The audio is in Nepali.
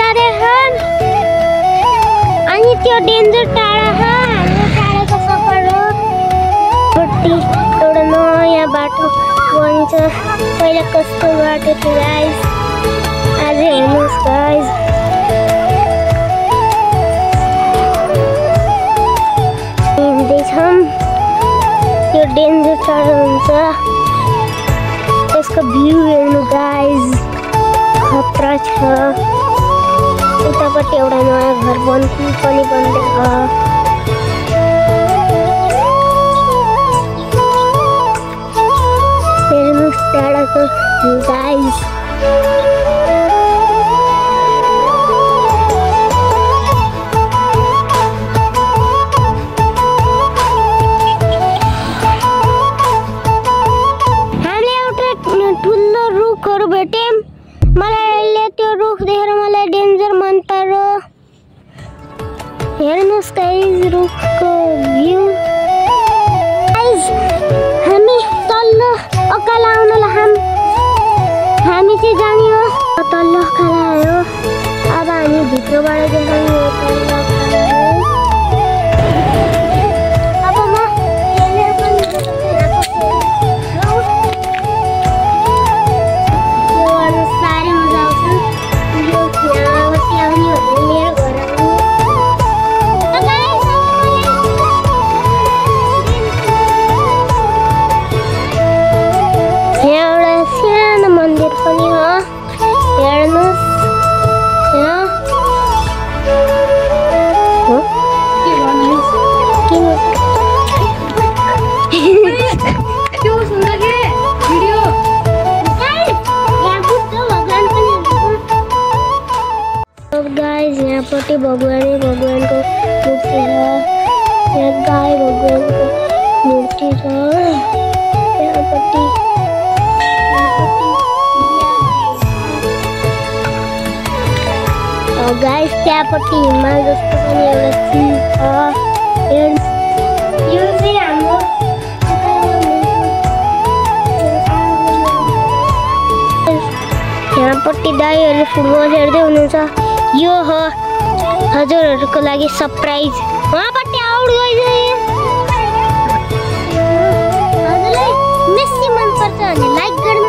किनारे हन अनि त्यो डेन्जर टाढा ह हाम्रो टाढाको सफर हो पट्टि एउटा नयाँ बाटो बन्छ पहिला कस्तो बाटो थियो गाइस आज हेर्नुस् गाइस हिँड्दैछौँ त्यो डेन्जर टाढा हुन्छ त्यसको भ्यू हेर्नु गाइस खतरा छ उतापट्टि एउटा नयाँ घर पनि बन्दैछ हेर्नुस् टाढाको भ्यू गाइस हेर्नुस् गाइस रुखको भ्यू गाइस हामी तल्लो अकाला आउनलाई हामी चाहिँ जाने हो तल्लो अकाला आयो अब हामी भित्रबाट देखाउने हो तल्लो अकाला अब म यसले पनि साह्रै मजा आउँछ यो यहाँबाट आउने हो मेरो घर मन्दिर पनि हो हेर्नुस् गाइस यहाँपट्टि भगवानको मूर्ति छ यहाँ गाई भगवानको मूर्ति छ यहाँपट्टि गाइस त्यहाँपट्टि हिमाल जस्तो पनि एउटा चिज छ यो चाहिँ हाम्रो यहाँपट्टि दाइहरूले फुटबल हेर्दै हुनुहुन्छ यो हो हजुरहरूको लागि सरप्राइज वहाँपट्टि आउट हजुरलाई मेस्सी मनपर्छ भने लाइक गर्नु